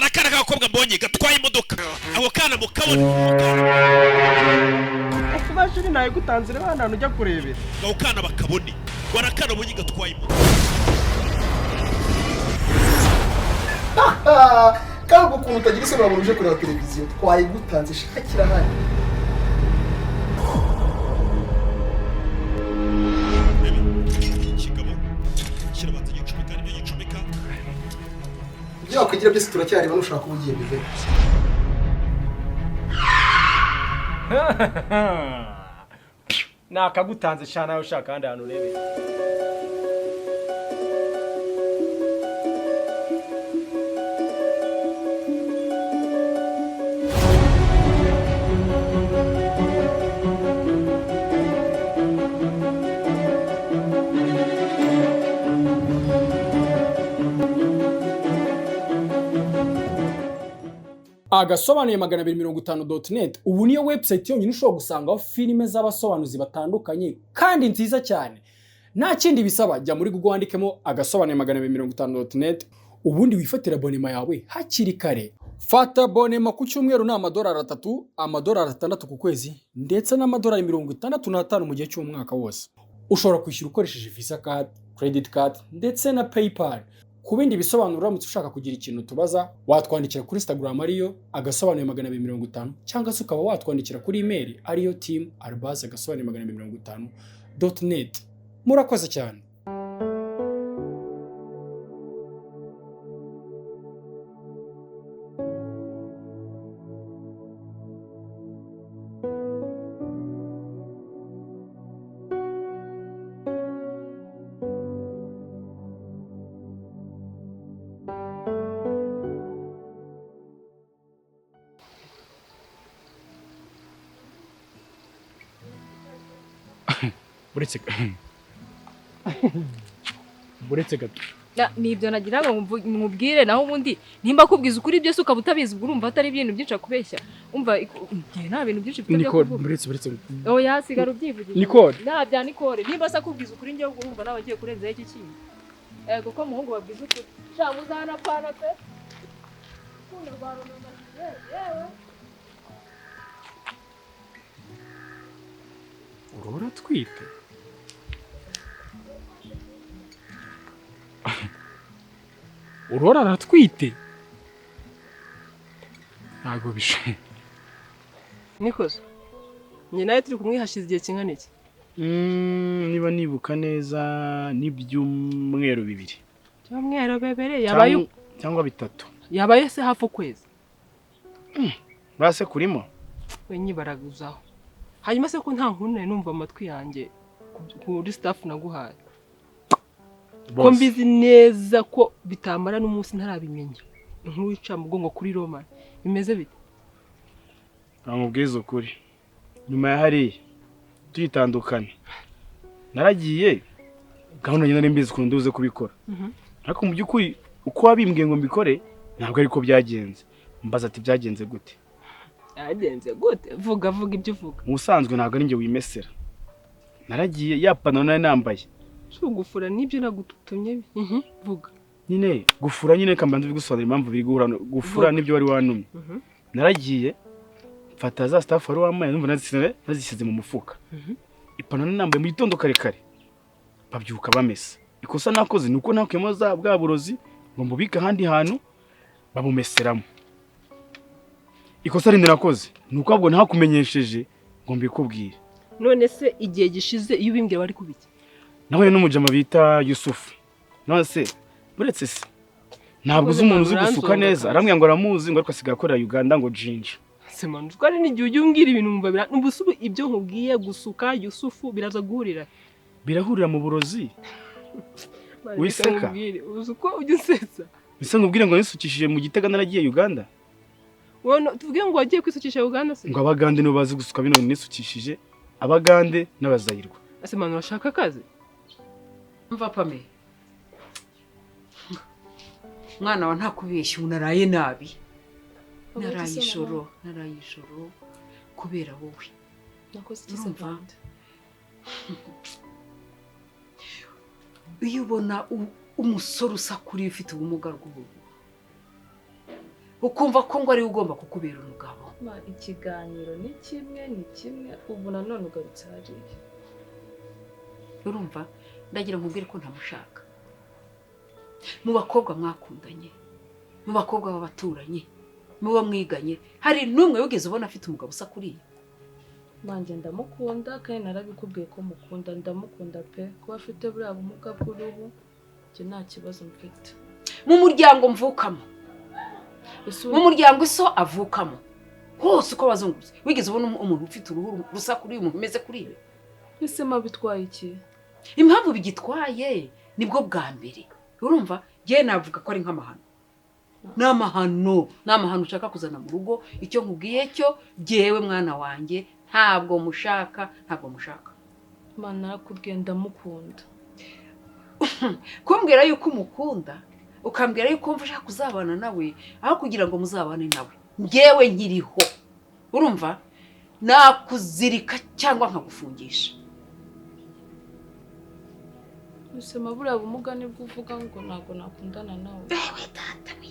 Akana k'agakobwa mbonye gatwaye imodoka, ako kana mukabone. Imashini nayigutanze, reba hano hantu ujya kurebera. Ako kana bakabone, ngo hari akana mbonye gatwaye imodoka. Kandi ukuntu utagira isoni, wabona uje kureba televiziyo twayigutanze, shakira hano. Rebe, ikigabo kirabanza gicomeka nibyo gicomeka. Ibyo wakwigira byose turacyareba, nushaka kuba ugiye bive. Nakagutanze sha, nawe ushaka ahandi hantu urebera. Agasobanuye 250.net ubu niyo website yonyine ushobora gusangaho filime z'abasobanuzi batandukanye kandi nziza cyane. Nta kindi bisaba, jya muri Google wandikemo agasobanuye 250.net, ubundi wifatire abonema yawe hakiri kare. Fata abonema ku cyumweru ni amadolari 3, amadolari 6 ku kwezi, ndetse n'amadolari 65 mu gihe cy'umwaka wose. Ushobora kwishyura ukoresheje Visa card, credit card ndetse na PayPal. Ku bindi bisobanuro, uramutse ushaka kugira ikintu tubaza, watwandikira kuri Instagram ariyo agasobanuye 250, cyangwa se ukaba watwandikira kuri email ariyo team@agasobanuye250.net. Murakoze cyane. Uretse gato. Ni ibyo nagira ngo nkubwire. Naho ubundi nimba akubwiza ukuri byose ukaba utabizi, ubwo urumva atari ibintu byinshi akubeshya. Umva, njye nta bintu byinshi mfite byo Nicole, kuvuga. uretse. Oya, sigara ubyivugira. Nicole. Nta bya Nicole. Nimba se akubwiza ukuri, njyewe ubwo urumva nawe agiye kurenzaho iki kintu. Ego ko muhungu babwiza ukuri sha, muzanapfana pe. Urukundo rwa Romeo na Juliet, yewe. Urora atwite? Urora aratwite? Ntabwo bishoboka. Nikoze njye nawe turi kumwe hashize igihe kingana iki? Niba nibuka neza n'ibyumweru 2. Cyumweru bebere yabaye. Cyangwa 3. Yabaye se hafi ukwezi. Urase kurimo. We nyibaraguzaho. Hanyuma se ko nta nkuru nari numva amatwi yanjye kuri staff naguhaye, ko Bose. mbizi neza ko bitamara n'umunsi ntarabimenya, inkuru yica mugongo kuri Roman bimeze bite? Nkubwize ukuri, nyuma ya hariya tuyitandukane, naragiye gahunda nyine nari mbizi ukuntu nduze kubikora, ariko mu by'ukuri uko wabimbwiye ngo mbikore ntabwo ariko byagenze. Mbaza ati byagenze gute? Yagenze gute? Vuga, vuga ibyo uvuga. Mu busanzwe ntabwo ari njye wimesera. Naragiye, ya pantaro nari nambaye. Si ugufura n'ibyo nagutumye? Vuga. Nyine gufura nyine, kambanza bigusobanurira impamvu biri guhura gufura n'ibyo wari wantumye. Naragiye mfata za staff wari wambaye, numva nazishyize mu mufuka. Ipantaro nari nambaye mu gitondo kare kare babyuka bamesa. Ikosa nakoze ni uko nakuyemo za bwa burozi ngo mbubike ahandi hantu babumeseramo. Ikosa rindi nakoze ni uko ahubwo ntakumenyesheje ngo mbikubwire. None se igihe gishize iyo ubimbwira wari kubiki? Nahuye n'umujama bita Yusufu. None se buretse se ntabwo uzi umuntu uzi gusuka neza? Arambwira ngo aramuzi, ngo ariko asigaye akorera Uganda, ngo Jinja. Semanu, ko ari n'igihe ujya umbwira ibintu wumva bira ubu ibyo nkubwiye, gusuka, Yusufu, biraza guhurira? Birahurira mu burozi. Mani, reka Wiseka. nkubwire, uzi uko ujya unsetsa? Bisa nkubwire ngo nisukishije mu Gitega, naragiye Uganda. Wowe tuvuge ngo wagiye kwisukisha Uganda se? Ngo abagande nibo bazi gusuka bino nisukishije, abagande n'abazayirwa. Ese manu, urashaka akazi? Mva Pame, mwana wa, ntakubeshya, ubu naraye nabi, naraye ijoro, naraye ijoro kubera wowe. Nakoze iki se? Urumva? Vanda? Iyo ubona umusore usakuriye ufite ubumuga bw'uruhu, Ukumva ko ngo ari ugomba kukubera umugabo. Ma ikiganiro ni kimwe ubu nanone ugarutse hariya. Urumva ndagira nkubwire ko ntamushaka. Mu bakobwa mwakundanye, mu bakobwa b'abaturanyi, mu bo mwiganye, hari n'umwe wigeze ubona afite umugabo usa kuriya? Nanjye ndamukunda kandi narabikubwiye ko mukunda, ndamukunda pe. Kuba afite buriya bumuga bw'uruhu njye nta kibazo mfite. Mu muryango mvukamo, mu muryango iso avukamo, hose uko bazungurutse, wigeze ubona umuntu ufite uruhu rusa kuriya, umuntu umeze kuriya? Ese ma bitwaye iki? Impamvu bigitwaye nibwo bwa mbere. Urumva njye navuga ko ari nk'amahano. N'amahano, n'amahano ushaka kuzana mu rugo. Icyo nkubwiye cyo jyewe mwana wanjye ntabwo mushaka, ntabwo mushaka. Mana narakubwiye ndamukunda. Kumbwira yuko umukunda, ukambwira yuko mva ushaka kuzabana nawe, aho kugira ngo muzabane nawe njyewe nkiriho. Urumva nakuzirika cyangwa nkagufungisha. Ese ma buriya bumuga nibwo uvuga ngo ntabwo nakundana nawe? Ewe tata we.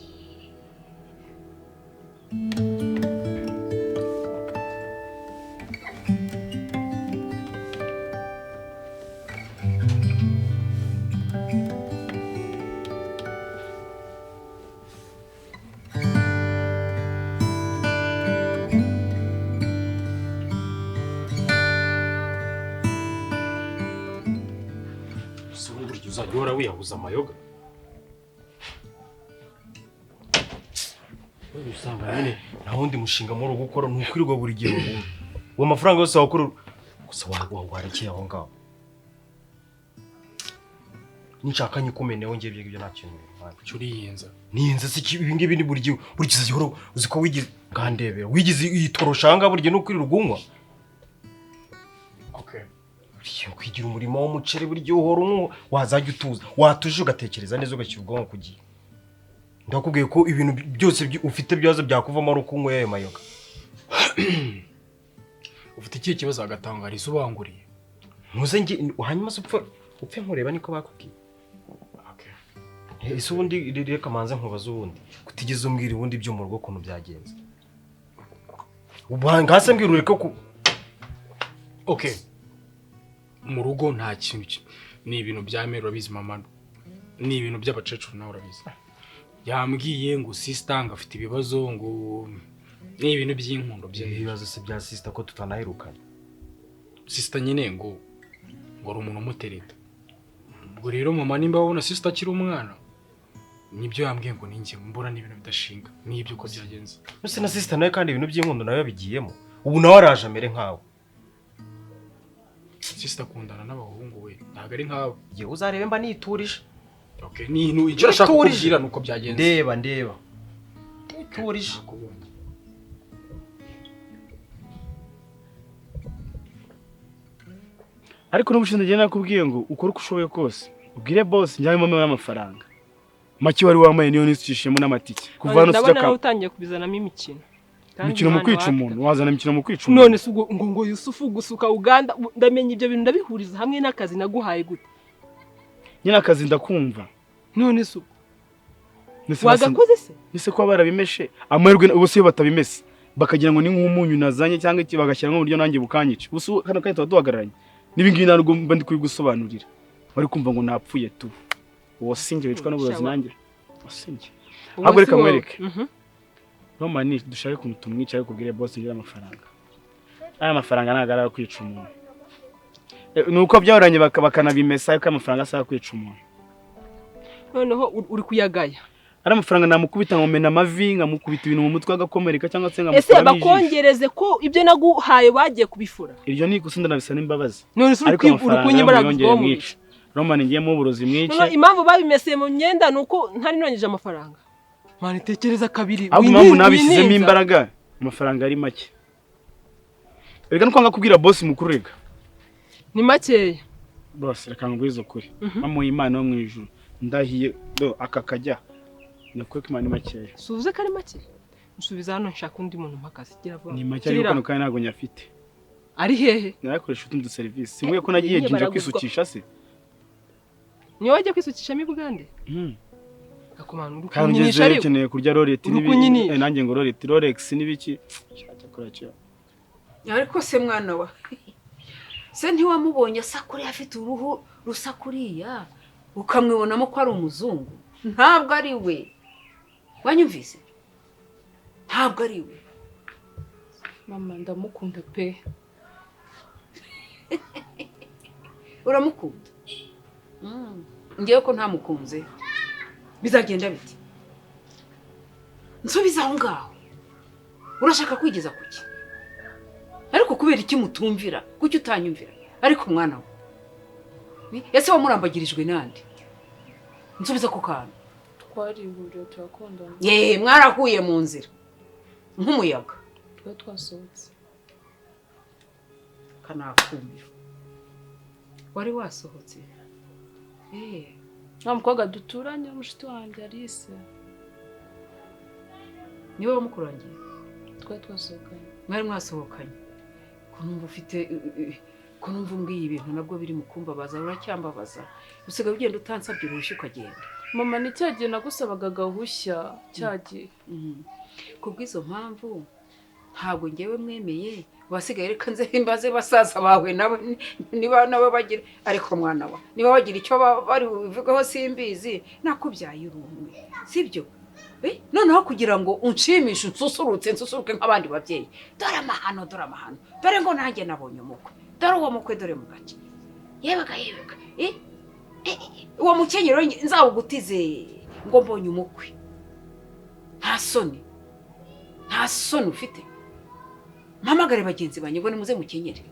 Uzajya wiyahuza amayoga usanga nyine nta wundi mushinga muri gukora ntukwirirwa buri gihe uwo amafaranga yose wakora gusa warekeye aho ngaho. Nshaka nyikumeneho ngiye ibyo nta kintu uriyenza niyenza se ibi ngibi ni buri gihe buri gihe uhora uzi ko wigize ngandebera wigize iyitorosha aha ngaha buri gihe nukwirirwa unywa. Okay. Kwigira umurimo w'umuceri buri gihe uhora unywa, wazajya utuza watuje ugatekereza neza ugashyira ubwonko ku gihe. Ndakubwiye ko ibintu byose ufite byazo byakuvamo ari uko unyweye ayo mayoga. Ufite ikihe kibazo agatangariza ubanguriye? Ntuze nge hanyuma se upfe nkureba niko bakubwiye. Okay. Ese ubundi reka manze nkubaze ubundi kutigeze umbwira ubundi byo mu rugo ukuntu byagenze. Ubanga se mbwira ureke ku Okay. Mu rugo nta kintu ni ibintu bya mero urabizi mama, ni ibintu by'abacecuru nawe urabizi. Yambwiye ngo sister ngo afite ibibazo ngo ni ibintu by'inkundo bye. Ibibazo se bya sister ko tutanaherukana? Sister nyine ngo ari umuntu umutereta. Ubwo rero mama nimba babona sister akiri umwana nibyo yambwiye ngo ninjye mbura n'ibintu bidashinga nibyo uko byagenze. Nuse na sister nawe kandi ibintu by'inkundo nawe yabigiyemo. Ubu nawe araje amere nkawe. Sister akundana n'abahungu we ntabwo ari nkawe. Yewe uzarebe mba niturije. Okay, ni inu icyo ashaka kukubwira nuko byagenze. Ndeba ndeba. Niturije. Ariko n'ubushinzwe ngiye nakubwiye ngo ukore uko ushoboye kose. Ubwire boss njyawe mama y'amafaranga. Make wari wamaye niyo nisukishemo n'amatike. Kuva hano sijya ndabona utangiye kubizanamo imikino. Imikino mu kwica umuntu, wazana imikino mu kwica umuntu. None se ubwo ngo Yusufu gusuka Uganda, ndamenye ibyo bintu ndabihuriza hamwe n'akazi naguhaye gute? Nyine akazi ndakumva. None se wagakoze se? Nise ko barabimeshe amahirwe ubu se batabimese bakagira ngo ni nk'umunyu nazanye cyangwa iki bagashyira mu buryo nanjye bukanyica. Ubu kano kanya tuba duhagararanye. Nibi ngibi ntabwo mba ndi kubigusobanurira. Bari kumva ngo napfuye tu. Uwo sinjye wicwa n'uburozi nanjye. Sinjye. Ahubwo reka mwereke. Roma ni dushaka ukuntu tumwica ariko kubwire boss ngira amafaranga. Aya mafaranga ntabwo ari ayo kwica umuntu. Nuko byahoranye bakanabimesa ariko amafaranga asaba kwica umuntu. Noneho uri kuyagaya. Ari amafaranga namukubita nkamumena amavi, nkamukubita ibintu mu mutwe agakomereka cyangwa se nkamukura. Ese bakongereze ko ibyo naguhaye bagiye kubifura? Iryo ni ikosa ndanabisa n'imbabazi. None se uri kunyimbaraga mwica. Roma ngiye mu burozi mwice. None impamvu babimeseye mu myenda nuko ntari nongeje amafaranga. Mani tekereza kabiri. Ahubwo impamvu nabishyizemo imbaraga amafaranga ari make. Reka nuko nga kubwira boss mukuru rega. Ni makeya. Boss reka ngwizo kuri. Mama Imana wo mu ijuru ndahiye do aka kajya. Nako ko imana makeya. Suvuze ko ari make? Nsubiza hano nshaka undi muntu mpakazi gira vuba. Ni make ariko kano kandi ntago nyafite. Ari hehe? Narakoresha utundi service. Simwe ko nagiye jinja kwisukisha se. Niyo wajya kwisukisha mi Bugande? Akomana uri Kandi kunyinisha ugezeyo ariko. ukeneye kurya Rolex Uri n'ibi kunyinisha. Nanjye ngo Rolex, Rolex n'ibiki. Cyakora cyo. Ariko se mwana wa se ntiwamubonye asa kuriya, afite uruhu rusa kuriya, ukamwibonamo ko ari umuzungu? Ntabwo ari we, wanyumvise? Ntabwo ari we. Mama, ndamukunda pe. Uramukunda? Ngewe ko ntamukunze bizagenda bite? Nsubiza aho ngaho. Urashaka kwigeza kuki? Ariko kubera iki mutumvira? Kuki utanyumvira? Ariko mwana we, ese wamurambagirijwe nande? Nsubiza ku kantu. Twarihuriye turakundana. Ye, mwarahuye mu nzira nk'umuyaga. Twari twasohotse. Kanakumiro, wari wasohotse? Nta mukobwa duturanye, mushiti wanjye Alice. Niwe wamukurangiye? Twari twasohokanye. Mwari mwasohokanye. Ko numva ufite, ko numva umbwiye ibintu nabwo biri mu kumbabaza, uracyambabaza. Usigaye ugenda utansabye uruhushya ukagenda. Mama, ni cya gihe nagusabaga agahushya, cya gihe. Ku bw'izo mpamvu ntabwo ngewe mwemeye. Basigaye reka nze mbaze basaza bawe nabo niba nabo bagira, ariko mwana wa niba bagira icyo bari bubivugeho simbizi. Nakubyaye uri umwe, sibyo? Noneho kugira ngo unshimishe, unsusurutse, nsusuruke nk'abandi babyeyi, dore amahano, dore amahano, dore ngo nanjye nabonye umukwe, dore uwo mukwe, dore mu gace, yebega yebega, uwo mukenyero nzawugutize ngo mbonye umukwe. Nta soni, nta soni ufite? Mpamagare bagenzi banjye ngo nimuze mukenyere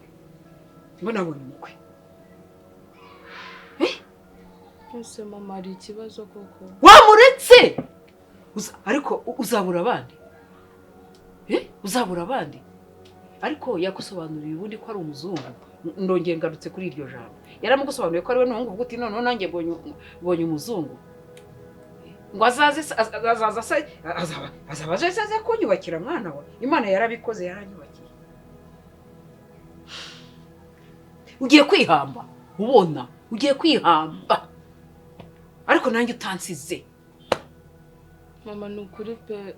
ngo nabonye umukwe. Ese mama, hari ikibazo koko? Wamuretse! Ariko uzabura abandi, uzabura abandi. Ariko yagusobanuriye ubundi ko ari umuzungu. Ndongeye ngarutse kuri iryo jambo. Yaramugusobanuriye ko ari we n'umuhungu, uvuga uti noneho nanjye mbonye umuzungu. Ngo azaze, azaza se, azaba aje aze kunyubakira mwana we. Imana yarabikoze, yaranyubakiye. Ugiye kwihamba, ubona ugiye kwihamba, ariko nanjye utansize. Mama, ni ukuri pe.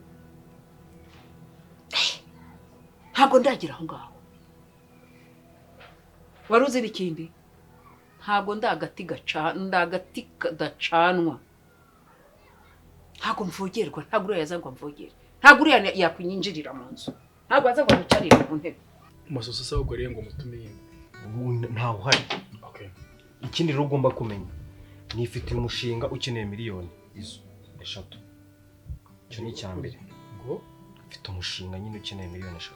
Ntabwo ndagira aho ngaho. Wari uzi n'ikindi? Ntabwo ndagati ndagati kadacanwa. Ntabwo mvogerwa, ntabwo uriya yaza ngo amvogere, ntabwo uriya yakunyinjirira mu nzu, ntabwo aza ngo anyicarire mu ntebe. Umusoso se ahubwo rero ngo mutume yindi. Ntawe uhari. Ikindi rero ugomba kumenya, nifitiye umushinga ukeneye miliyoni izo 3. Icyo ni icya mbere. Ngo mfite umushinga nyine ukeneye miliyoni 3.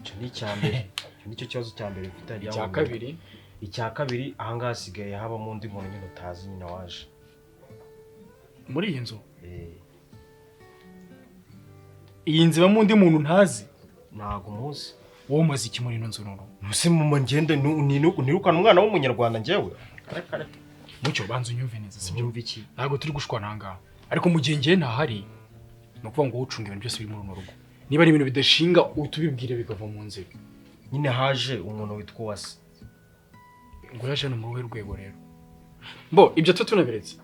Icyo ni icya mbere. Icyo nicyo kibazo cya mbere mfite. Icya kabiri? Icya kabiri, ahangaha hasigaye habamo undi muntu nyine utazi nyine waje muri iyi nzu. Iyi nzu ibamo undi muntu ntazi? Ntabwo muzi. Wowe umaze iki muri ino nzu noneho? Ntuse mu ngende nirukana umwana w'umunyarwanda njyewe. Mucyo, banza unyumve neza, sibyo? Nyumve iki? Ntabwo turi gushwana ahangaha, ariko mu gihe ngewe ntahari, ni ukuvuga ngo wowe ucunga ibintu byose biri muri runo rugo. Niba ari ibintu bidashinga utubibwire bikava mu nzira. Nyine haje umuntu witwa Uwase. Ngo yaje hano muri uruhe rwego rero? Mbo ibyo tuba tunabiretse.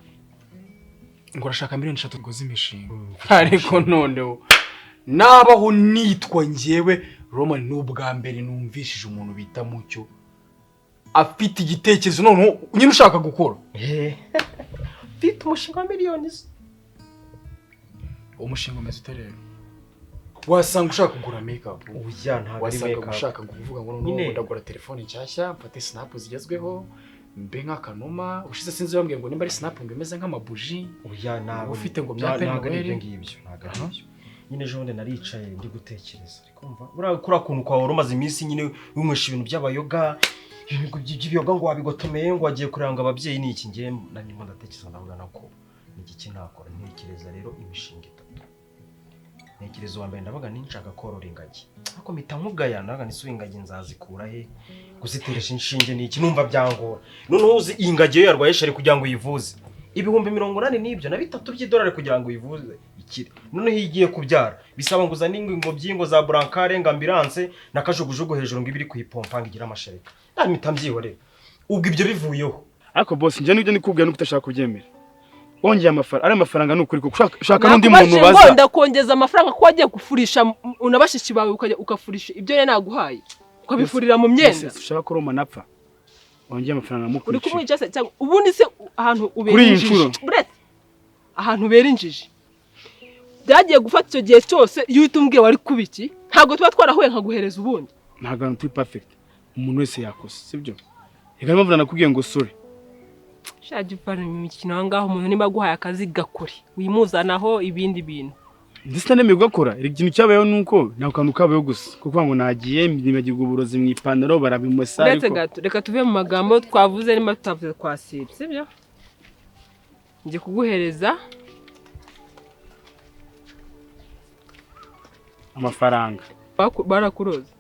Ngo urashaka miliyoni 3 ngo z'imishinga. Ariko noneho nabaho nitwa njyewe Roman, ni ubwa mbere numvishije umuntu bita Mucyo afite igitekerezo noneho nyine ushaka gukora. Mfite umushinga wa miliyoni. Uwo mushinga umeze ute rero? Wasanga ushaka kugura make-up. Oya, ntabwo ari Wasanga make-up. ushaka kuvuga ngo noneho ndagura telefone nshyashya, mfate snap zigezweho, mbe nk'akanuma. Ushize sinzi bambwiye ngo nimba ari snap ngo imeze nk'amabuji. Oya, ntabwo ufite ngo bya ntabwo ari ibyo Noel. ngibyo, ntabwo ari ibyo. Nyine ejo bundi naricaye ndi gutekereza, ariko umva buriya kuriya kuntu kwawe wari umaze iminsi nyine winywesha ibintu by'abayoga, ibintu by'ibiyoga ngo wabigotomeye, ngo wagiye kureba ngo ababyeyi ni iki. Ngewe narimo ndatekereza, ndavuga nako ni iki nakora. Ntekereza rero imishinga 3. Ntekereza uwa mbere, ndavuga nti nshaka korora ingagi, ariko mpita nkugaya, ndavuga nti ingagi nzazikura he, kuziteresha inshinge ni iki, numva byangora. Noneho uzi iyi ngagi iyo yarwaye shari kugira ngo uyivuze 83,000 by'idolari kugira ngo uyivuze ikire. Noneho iyo igiye kubyara bisaba ngo uzane ingobyi ngo za burankare ngo ambulance na kajugujugu hejuru ngo ibe iri kuyipompa ngo igire amashereka. Mpita mbyihorera. Ubwo ibyo bivuyeho Ariko boss, njye nibyo nikubwiye nuko utashaka kubyemera. Wongeye amafaranga, ari amafaranga ni ukuri kuko ushaka n'undi muntu Nakubajije ngo ubaza. Ndakongeza amafaranga ko wagiye gufurisha unabashishi bawe, ukajya ukafurisha ibyo yari naguhaye, ukabifurira mu myenda. Ese ushaka ko Roma napfa? Wongeye amafaranga Uri mukwice. kumwica se cyangwa ubundi se ahantu ubera Kuri iyi injiji? nshuro. Buretse, ahantu ubera injiji byagiye gufata icyo gihe cyose, iyo uhita umbwiye wari kuba iki? Ntabwo tuba twarahuye nkaguhereza ubundi. Ntabwo abantu turi perfect. Umuntu wese yakosa, sibyo? Reka niyo mpamvu nakubwiye ngo sorry. Shaje, uvana imikino aho ngaho. Umuntu niba aguhaye akazi, gakore, wimuzanaho ibindi bintu. Ndetse nemeye kugakora. Ikintu cyabayeho ni uko nta kantu kabayeho gusa. Kuko ngo nagiye nibagirwa uburozi mu ipantaro, barabimosa Uretse ariko gato, reka tuve mu magambo twavuze, niba tutavuze twasibye, sibyo? Ngiye kuguhereza amafaranga. Barakuroze,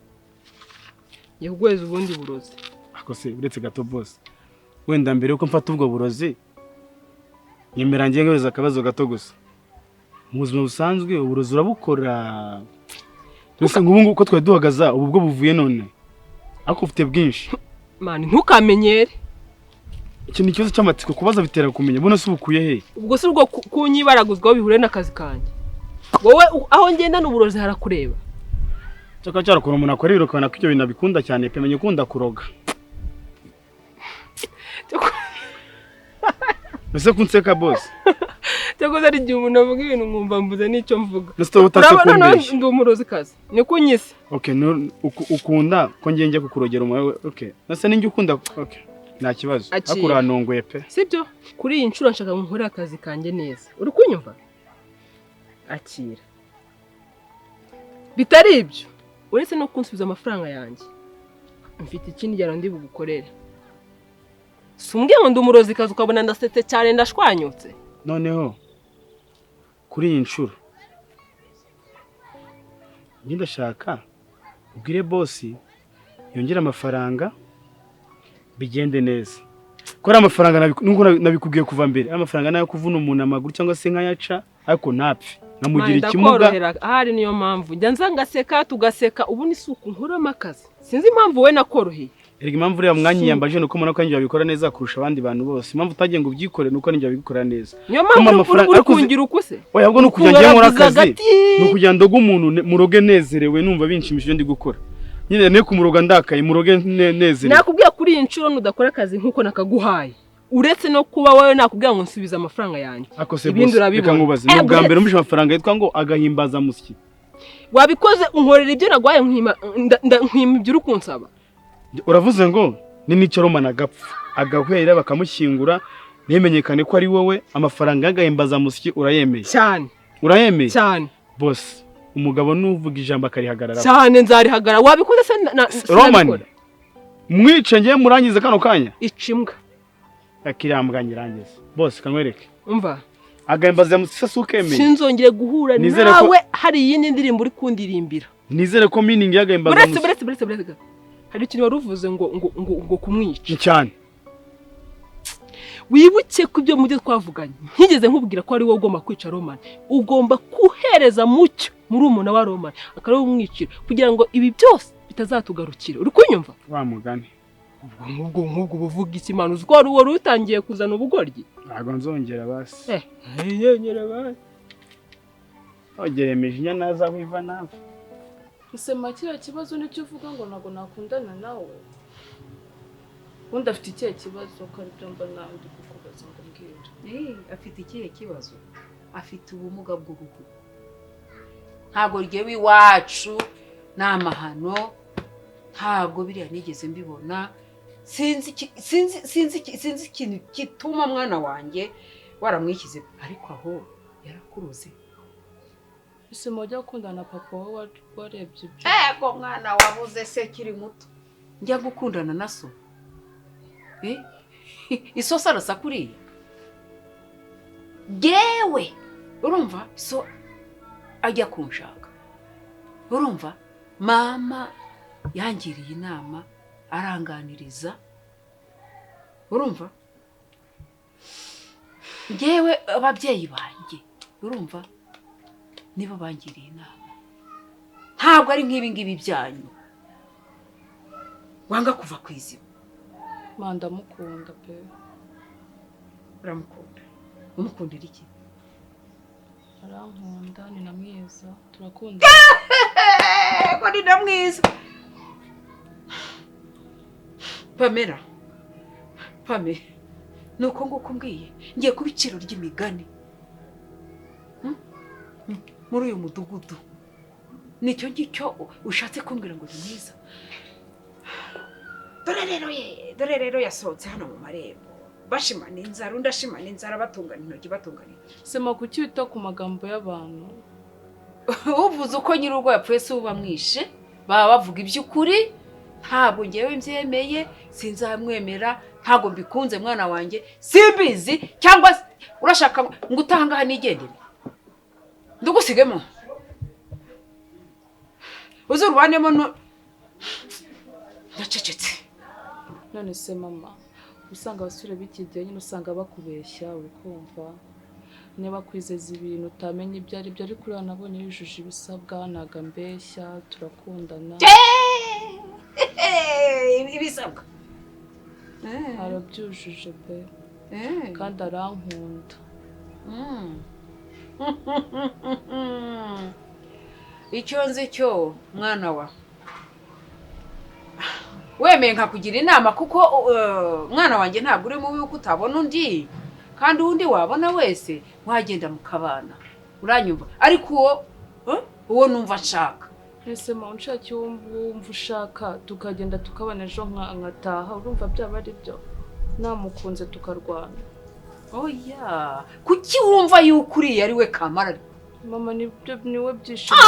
ngiye kuguhereza ubundi burozi. Ako se, uretse gato boss. Wenda mbere yuko mfata ubwo burozi, nyemera ngiye ngohereza akabazo gato gusa. Mu buzima busanzwe uburozi urabukora? Mbese nk'ubu ngubu uko twari duhagaza ubu bwo buvuye none? Ariko ufite bwinshi. Man, ntukamenyere. Iki ni ikibazo cy'amatsiko, kubaza bitera kumenya. Buno se ubukuye he? Ubwo si ubwo kunyibaraguzwaho bihure n'akazi kanjye? Wowe aho ngendana uburozi harakureba? Cyakora cyarakora umuntu akora ibiro ukabona ko ibyo bintu abikunda cyane pe, menya ukunda kuroga. Mbese kunseka boss? Cyakoze ari igihe umuntu avuga ibintu nkumva mbuze n'icyo mvuga. Mbese wowe utatse Urabona noneho kumbeshya. ndi umurozi kazi, niko unyise. Okay, ukunda ko ngiye njya kukurogera umwe. Okay. Nase ninjye ukunda. Okay. Nta kibazo. Akira. Ariko uranongoye pe. Sibyo, kuri iyi nshuro nshaka ngo nkore akazi kanjye neza, uri kunyumva? Akira. Bitari ibyo, uretse no kunsubiza amafaranga yanjye, mfite ikindi gihano ndi bugukorere. Si umbwiye ngo ndi umurozi kazi, ukabona ndasetse cyane, ndashwanyutse. Noneho kuri iyi nshuro njye ndashaka ubwire boss yongere amafaranga bigende neza. Ko ari amafaranga nubwo nabikubwiye kuva mbere, ari amafaranga nayo kuvuna umuntu amaguru cyangwa se nkayaca ariko ntapfe nkamugira Man, ikimuga. ndakorohera ahari, niyo mpamvu njya nza ngaseka tugaseka. Ubu ni isuku nkuramo akazi, sinzi impamvu wowe nakoroheye. Erega impamvu uriya mwanyiyambaje ni uko mbona ko njye babikora neza kurusha abandi bantu bose. Impamvu utagiye ngo ubyikore ni uko njye babikora neza. Niyo Kumpa mpamvu amafaranga- uri ariko uzi- kungira uko se? Oya, ahubwo ni ukugira ngiye nkora Kungaraguza akazi. agati. Ni ukugira ndoge umuntu muroge nezerewe, numva binshimishije ibyo ndi gukora. Nyine ne kumuroga ndakaye, muroge nezerewe. Nakubwiye, kuri iyi nshuro nudakora akazi nk'uko nakaguhaye, uretse no kuba wowe nakubwira ngo nsubize amafaranga yanjye, Ako se ibindi boss, reka urabibona. nkubaze. Ni ubwa mbere umpishe amafaranga yitwa ngo agahimbazamusyi. Wabikoze unkorera ibyo naguhaye, nkwima nkwima ibyo uri kunsaba. Uravuze ngo ni nicyo Roman agapfa agahwera bakamushyingura ntimenyekane ko ari wowe, amafaranga y'agahimbazamusyi urayemeye? Cyane. Urayemeye? Cyane. Boss, umugabo nuvuga ijambo akarihagarara. Cyane, nzarihagara. Wabikoze se Roman sinabikora? mwice ngiye murangize kano kanya. Ica imbwa. Akirambwa nyirangize. Boss, kanywereke. Umva. Agahimbazamusyi se si ukemeye? Sinzongere guhura Nizere ko- nawe hari iyindi ndirimbo uri kundirimbira. Nizere ko meaning Buretse, y'agahimbazamusyi buretse, buretse, buretse gato. Hari ikintu wari uvuze ngo kumwica. Cyane. Wibuke ko ibyo mu byo twavuganye ntigeze nkubwira ko ari wowe ugomba kwica Roman. Ugomba kuhereza Mucyo muri umuna wa Roman, akaba ari we umwicira kugira ngo ibi byose bitazatugarukira. Uri kunyumva? Wa mugani. Ubwo nk'ubwo buvuga iki, Imana? Uzi ko wari utangiye kuzana ubugoryi. Ntabwo nzongera basi. Yongera basi. Ongera imijinya naza aho iva nawe. Isema, kiriya kibazo nicyo uvuga ngo ntabwo nakundana nawe? Ubundi afite ikihe kibazo, ko aribyo mba nawe ndi kukubaza ngo mbwira? Afite ikihe kibazo? Afite ubumuga bw'uruhu. Ntabwo ryewe iwacu ni amahano, ntabwo biriya nigeze mbibona. Sinzi sinzi sinzi sinzi ikintu gituma mwana wanjye waramwishyize, ariko aho yarakuruze. Isema, ujya gukundana na papa wowe warebye ibyo? Ego mwana, wabuze se kiri muto njya gukundana na so? Isosi arasa kuriya gewe, urumva so ajya kunshaka, urumva mama yangiriye inama aranganiriza, urumva ngewe ababyeyi banjye, urumva nibo bangiriye inama, ntabwo ari nk'ibi ngibi byanyu wanga kuva ku izima. Ma, ndamukunda pe. Uramukunda? Umukundira iki? Arankunda, ni na mwiza, turakunda. Ko ni na mwiza. Pamela, Pame, nuko nguko umbwiye ngiye kuba iciro ry'imigani muri uyu mudugudu. Nicyo ngicyo ushatse kumbwira ngo ni mwiza? Dore rero ye, dore rero yasohotse hano mu marembo, bashimana inzara, undi ashimana inzara, batungana intoki, batungana intoki. Sema, kuki wita ku magambo y'abantu? Uvuze uko nyir'urugo yapfuye si uba mwishe, baba bavuga iby'ukuri. Ntabwo ngewe mbyemeye, sinzamwemera, ntabwo mbikunze mwana wanjye, simbizi. Cyangwa urashaka ngo utahangaha nigendere, ndugusigemo uzurubanemo no ndacecetse. None se mama, usanga abasore b'iki gihe nyine usanga bakubeshya, uri kumva niba kwizeza ibintu utamenya ibyo ari byo, ariko uriya nabonye yujuje ibisabwa, ntago ambeshya, turakundana. Ibisabwa arabyujuje pe, kandi arankunda. Icyo nzi cyo mwana wa, wemeye nkakugira inama, kuko mwana wanjye ntabwo uri mubi uko utabona undi, kandi undi wabona wese wagenda mukabana, uranyumva? Ariko uwo numva nshaka. Ese ma unshakiye wumva ushaka tukagenda tukabana ejo nkataha, urumva byaba ari byo? Namukunze tukarwana. Oya, kuki wumva yuko uriya ari we kamara? Mama, nibyo niwe byishimo.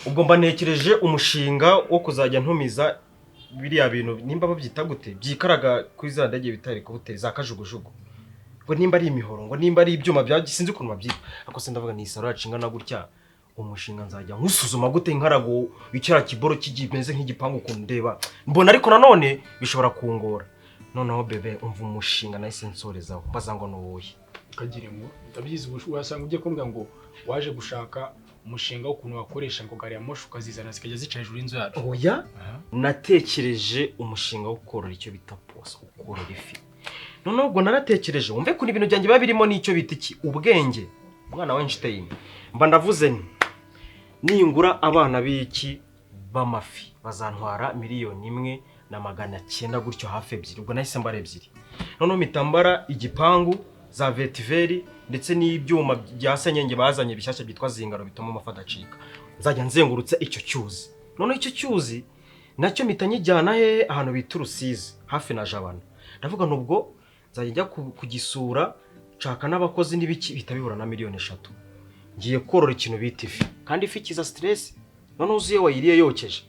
Ubwo mba ntekereje umushinga wo kuzajya ntumiza biriya bintu, nimba babyita gute, byikaraga kuri za ndege bita helicopter za kajugujugu, ngo nimba ari imihoro, ngo nimba ari ibyuma bya sinzi ukuntu babyita, ariko se ndavuga ni isaro yacu ingana gutya, umushinga nzajya nkusuzuma gute nkarago icyara kiboro kimeze nk'igipangu ukuntu ndeba mbona, ariko nanone bishobora kungora. Noneho bebe umva umushinga nahise nsorezaho mbaza ngo nuwuhe. Kagira ngo ndabizi wasanga ugiye kumbwira ngo waje gushaka umushinga w'ukuntu wakoresha ngo gari ya moshi ukazizana zikajya zica hejuru y'inzu yacu. Oya, natekereje umushinga wo korora icyo bita poso, ukorora ifi. Noneho ubwo naratekereje wumve ko ibintu byanjye biba birimo n'icyo bita iki, ubwenge. Umwana wa Einstein mba ndavuze nti ningura abana b'iki b'amafi bazantwara 1,900,000 gutyo, hafi 2, ubwo nahise mbara 2. Noneho mitambara igipangu za vetiveri ndetse n'ibyuma bya senyenge bazanye bishyashya byitwa zingaro bituma amafi adacika, nzajya nzengurutse icyo cyuzi. Noneho icyo cyuzi nacyo mpita nyijyana he ahantu bita Rusizi hafi na Jabana, ndavuga nubwo nzajya njya kugisura nshaka n'abakozi n'ibiki, bihita bihura na 3,000,000. Ngiye korora ikintu bita ifi, kandi ifi ikiza stress. Noneho uzi iyo wayiriye yokeje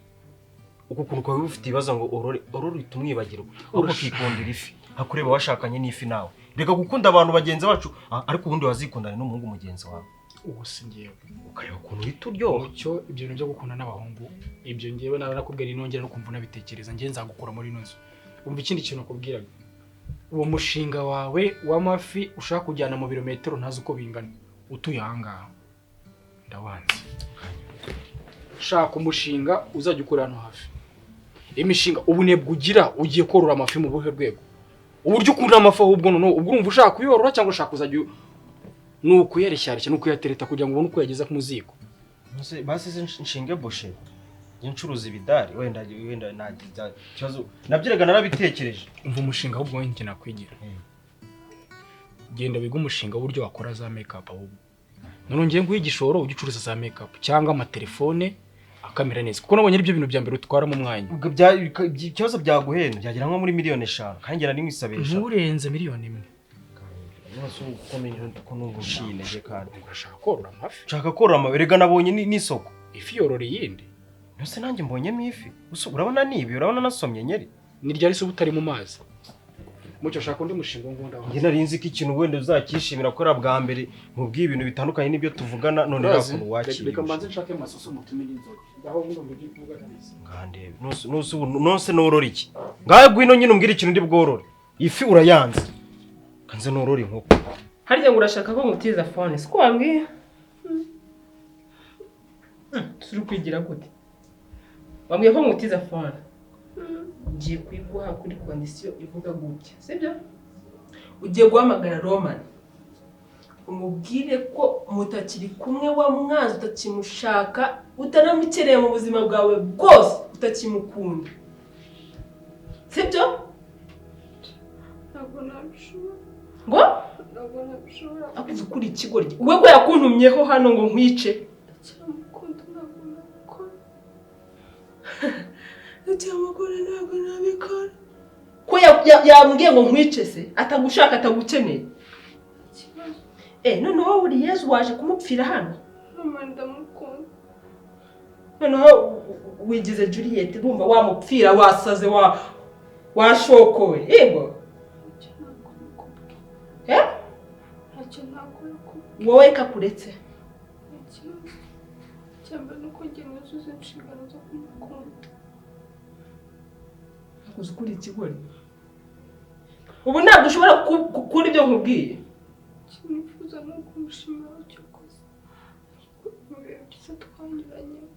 uku kuntu kwawe ufite ibibazo ngo orore orore uhita umwibagirwa, ahubwo ukikundira ifi. Hakureba washakanye n'ifi nawe, reka gukunda abantu bagenzi bacu, ariko ubundi wazikundana n'umuhungu mugenzi wawe. Ubu si ngewe ukareba ukuntu uhita uryoha. Mucyo ibyo bintu byo gukunda n'abahungu ibyo ngewe narakubwira inongera no kumva unabitekereza, ngewe nzagukura muri ino nzu. Umva ikindi kintu nakubwiraga, uwo mushinga wawe w'amafi ushaka kujyana mu birometero ntazi uko bingana, utuye aha ngaha ndawanze. Shaka umushinga uzajya ukora hano hafi. Imishinga ubunebwe ugira, ugiye korora amafi mu buhe rwego? Uburyo ukunda amafi ahubwo noneho ubwo urumva ushaka kuyorora cyangwa ushaka kuzajya ni ukuyareshyareshya, ni ukuyatereta kugira ngo ubone uko yageza ku muziko. Basi nshinge boshe njye ncuruza ibidari, wenda wenda nagiza ikibazo nabyiraga narabitekereje. Umva umushinga ahubwo njye nakwigira, genda wiga umushinga w'uburyo wakora za make up ahubwo. None ngiye nguha igishoro ujye ucuruza za make up cyangwa amatelefone akamera neza, kuko nabonye aribyo bintu bya mbere utwaramo umwanya. Ubwo ikibazo byaguhenda byagera nko muri 5,000,000, kandi ngira nimwisabisha nturenze 1,000,000. Urashaka korora amafi? Nshaka korora amafi, rega nabonye n'isoko. Ifi yorora iyindi. Nose nanjye mbonyemo ifi. Urabona nibi, urabona nasomye nyeri. Ni ryari se utari mu mazi? Mucyo shaka undi mushinga ngo ndaho. Njye nari nzi ko ikintu wenda uzakishimira ko bwa mbere mubwiye ibintu bitandukanye n'ibyo tuvugana, none rakuntu wakiriye. Reka mbanze nshake amasoso mutume n'inzoga. Ndaho ngo mbige kuvuga neza. Ngandebe. Nose nose norora iki? Ngaye gwino nyine umbwire ikintu ndi bworore. Ifi urayanze. Kanze norora inkoko. Harya ngo urashaka ko ngutiza phone, siko wambwiye? Turi kwigira gute? Wambwiye ko ngutiza phone. Ngiye kuyiguha kuri condition ivuga gutya, sibyo? Ugiye guhamagara Roman, umubwire ko mutakiri kumwe, wa mwanzi, utakimushaka, utanamukeneye mu buzima bwawe bwose, utakimukunda, sibyo? Ntabwo nabishobora. Ngo? Ntabwo nabishobora. Akuze ukuri ikigoryi we ko yakuntumyeho hano ngo nkwice. Ndacyamukunda, ntabwo nabikora. Ndacyamukunda, ntabwo nabikora. Ko yambwiye ngo nkwice se, atagushaka, atagukeneye. Ikibazo. Noneho uri Yezu waje kumupfira hano. Mama, ndamukunda. Noneho wigize Juliet, urumva wamupfira, wasaze, washokowe. Yego. Ntacyo nakora kubwe. Ntacyo nakora kubwe. Wowe kakuretse. Ikibazo. Icyambere ni uko njye nuzuza inshingano zo kumukunda. Uzi ukuri ikigori. Ubu ntabwo ushobora gukora ibyo nkubwiye. Icyo nifuza ni ukumushimira icyo akoze. Mu bihe byiza twanyuranyemo.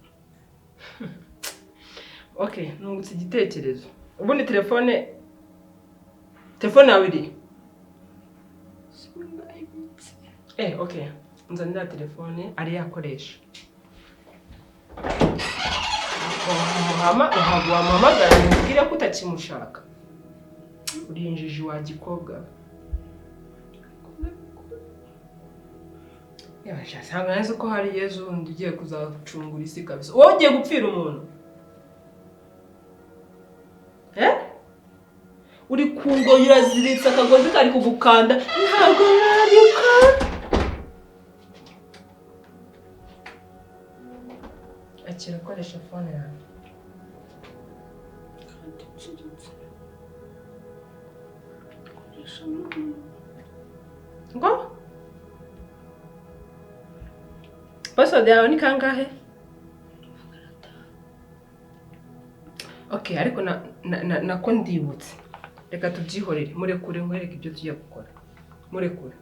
Okay, nungutse igitekerezo. Ubundi telefone yawe iri? Sinayibitse. Okay. Nzanira telefone ari yakoresha. Ntabwo wamuhamagara ngo umubwire ko utakimushaka. Uri injiji wa gikobwa. Ntabwo nzi ko hari Yezu wundi ugiye kuzacungura isi kabisa. Wowe ugiye gupfira umuntu. Uri ku ngoyi uraziritse, akagozi kari kugukanda. Ntabwo nabikora. Akira, koresha phone yawe. Kandi nshiritse. Koresha mama. Ngo? Password yawe ni kangahe? Okay, ariko nako ndibutse. Reka tubyihorere, murekure nkwereke ibyo tugiye gukora. Murekure.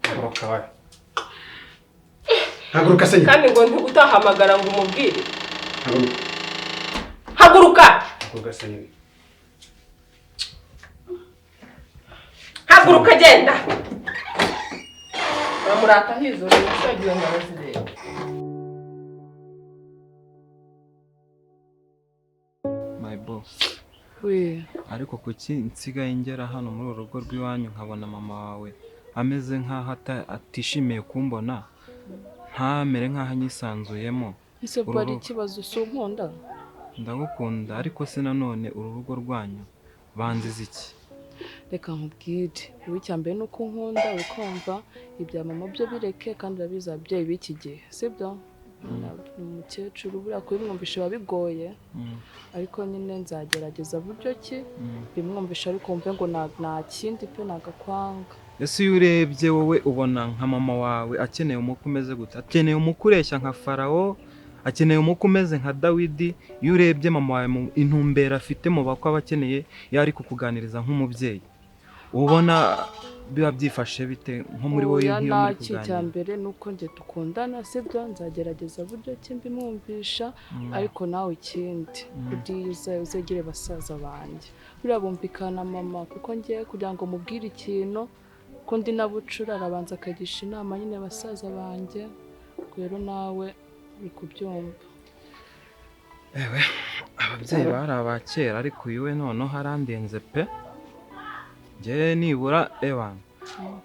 Haguruka wawe. Haguruka se. Kandi ngo utahamagara ngo umubwire. Haguruka. Haguruka. Haguruka se nyine. Haguruka genda. Uramurata hizo ushagiye ngo arazireba. My boss. We. Ariko kuki nsigaye ngera hano muri uru rugo rw'iwanyu nkabona mama wawe ameze nkaho atishimiye kumbona, ntamere nkaho anyisanzuyemo. Ese bari ikibazo si unkunda? Ndagukunda, ariko se nanone uru rugo rwanyu banziza iki? Reka nkubwire, wowe icya mbere ni uko unkunda, ukumva ibya mama byo bireke, kandi urabizi ababyeyi b'iki gihe, sibyo? Ni umukecuru buriya kubimwumvisha biba bigoye, ariko nyine nzagerageza buryo ki bimwumvisha, ariko wumve ngo nta kindi pe, nagakwanga. Ese iyo urebye wowe ubona nka mama wawe akeneye umukwe umeze gute? Akeneye umukwe ureshya nka Farawo, akeneye umukwe umeze nka Dawidi. Iyo urebye mama wawe intumbero afite mu bakwe aba akeneye, iyo ari kukuganiriza nk'umubyeyi, ubona biba byifashe bite nko muri wowe nk'iyo muri kuganira? Icya mbere ni uko njye dukundana, sibyo? Nzagerageza buryo ki mbimwumvisha, ariko nawe ikindi buriya uzegere basaza banjye, buriya bumvikana mama, kuko ngiye kugira ngo mubwire ikintu ko ndi na bucura, arabanza akagisha inama nyine basaza banjye. Rero nawe uri kubyumva. Ewe, ababyeyi bari aba kera, ariko uyu we noneho arandenze pe. Njye nibura ewana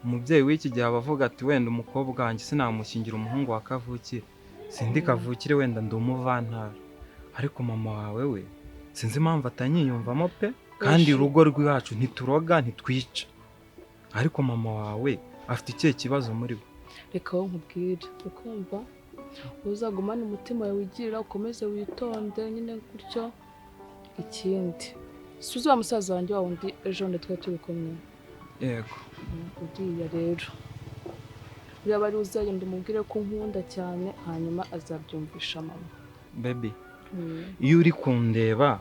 umubyeyi w'iki gihe aba avuga ati wenda umukobwa wanjye sinamushyingira umuhungu wa kavukire, sindi kavukire, wenda ndi umuvantara. Ariko mama wawe we sinzi impamvu atanyiyumvamo pe. Kandi urugo rw'iwacu ntituroga, ntitwica. Ariko mama wawe afite ikihe kibazo muri we? Reka wowe nkubwire, ukumva uzagumane umutima wawe wigirira, ukomeze witonde nyine gutyo. Ikindi suzi wa musaza wanjye wa wundi ejo bundi twari turi kumwe. Yego. Uriya rero uriya bari uzagenda umubwire ko nkunda cyane, hanyuma azabyumvisha mama. Baby, iyo uri kundeba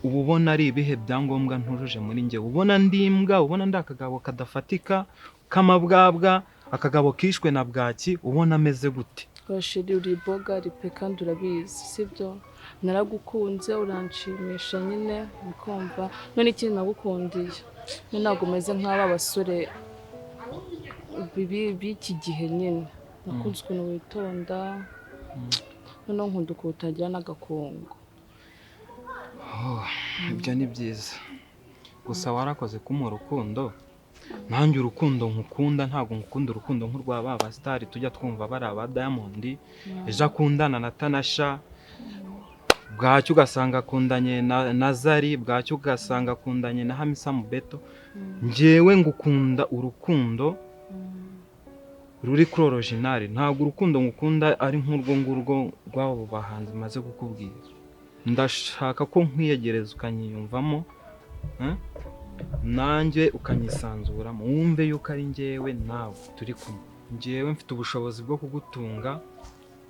uba ubona ari ibihe byangombwa ntujuje muri njye? Ubona ndi imbwa, ubona ndi akagabo kadafatika k'amabwabwa, Akagabo kishwe na bwaki ubona ameze gute? Chéri, uri bogari pe, kandi urabizi, sibyo? Naragukunze, uranshimisha nyine, ukumva. None ikindi nagukundiye, nyine ntabwo umeze nk'aba basore bibi b'iki gihe nyine. Nakunze ukuntu witonda, noneho nkunda ukuntu utagira n'agakungu. Oh, ibyo ni byiza. Gusa warakoze kumpa urukundo. Nanjye urukundo nkukunda ntabwo ngukunda urukundo nk'urwa ba basitari tujya twumva bari aba Diamond, ejo akundana na Tanasha, bwacyo ugasanga akundanye na Zari, bwacyo ugasanga akundanye na Hamisa Mubeto. Njyewe ngukunda urukundo ruri kuri original, ntabwo urukundo ngukunda ari nk'urwo ngurwo rw'abo bahanzi maze kukubwira. Ndashaka ko nkwiyegereza ukanyiyumvamo, nanjye ukanyisanzuramo, wumve yuko ari njyewe nawe turi kumwe. Njyewe mfite ubushobozi bwo kugutunga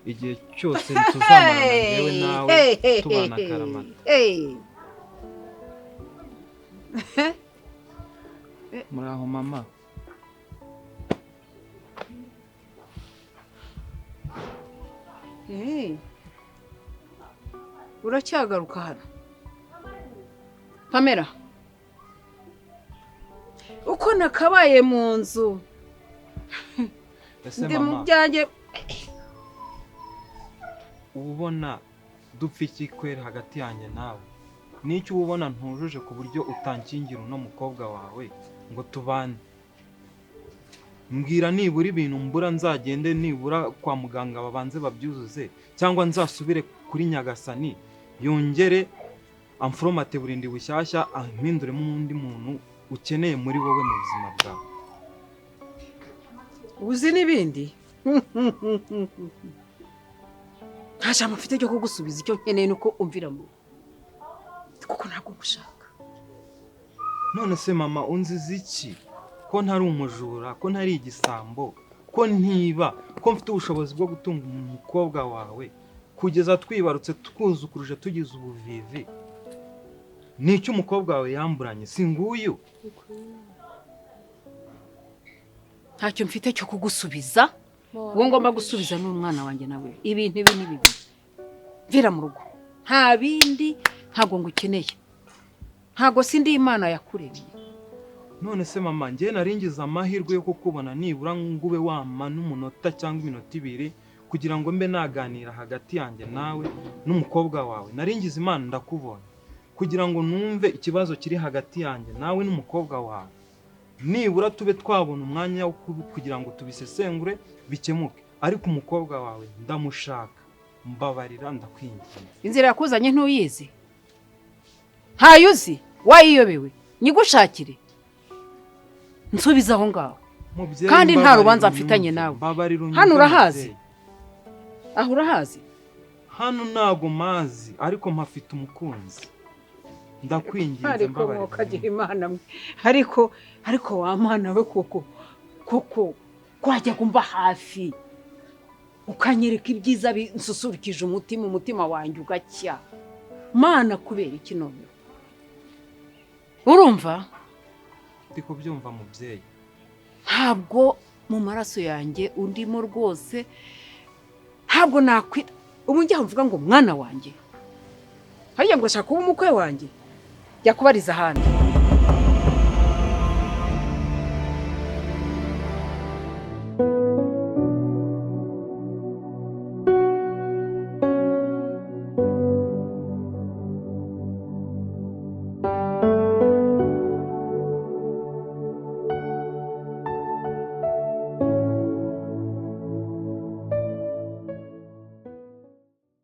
igihe cyose tuzamarana njyewe nawe tubana karamata. Muraho mama. Uracyagaruka hano Pamela? Uko nakabaye mu nzu ndi mu byanjye. Ubona dupfa iki kweri hagati yanjye nawe? N'icyo ubona ntujuje ku buryo utankingira uno mukobwa wawe ngo tubane? Mbwira nibura ibintu mbura nzagende nibura kwa muganga babanze babyuzuze, cyangwa nzasubire kuri Nyagasani yongere amforomate burindi bushyashya ampinduremo undi muntu ukeneye muri wowe mu buzima bwawe. Uzi n'ibindi? Nta jambo mfite ryo kugusubiza, icyo nkeneye nuko umvira mu kuko ntabwo ngushaka. None se mama unziza iki? Ko ntari umujura, ko ntari igisambo, ko ntiba, ko mfite ubushobozi bwo gutunga umukobwa wawe kugeza twibarutse twuzukuruje tugize ubuvivi. Nicyo umukobwa wawe yamburanye si nguyu? Ntacyo mfite cyo kugusubiza. Uwo ngomba gusubiza n'umwana wanjye nawe. Ibintu ibi ni bibi. Mvira mu rugo. Nta bindi, ntago ngukeneye. Ntago sindi Imana yakuremye. None se mama, njye naringiza amahirwe yo kukubona nibura ngube wampa n'umunota cyangwa iminota ibiri kugira ngo mbe naganira hagati yanjye nawe n'umukobwa wawe. Naringiza Imana ndakubona kugira ngo numve ikibazo kiri hagati yanjye nawe n'umukobwa wawe. Nibura tube twabona umwanya wo kugira ngo tubisesengure bikemuke. Ariko umukobwa wawe ndamushaka, mbabarira, ndakwinginze. Inzira yakuzanye ntuyizi? Ntayuzi? Wayiyobewe? Nyigushakire nsubiza aho ngaho. Kandi nta rubanza mfitanye nawe. Hano urahazi? Aho urahazi? Hano ntago mazi, ariko mpafite umukunzi. Ndakwinginze mbabarira. Ariko Imana mwe. Ariko wa Mana we koko koko kwajya kumba hafi ukanyereka ibyiza binsusurukije umutima wanjye ugacya. Mana kubera iki none? Urumva? Ndi kubyumva mubyeyi. Ntabwo mu maraso yanjye undimo rwose, ntabwo nakwita ubu njya mvuga ngo mwana wanjye. Hariya ngo ashaka kuba umukwe wanjye. Jya kubariza ahandi.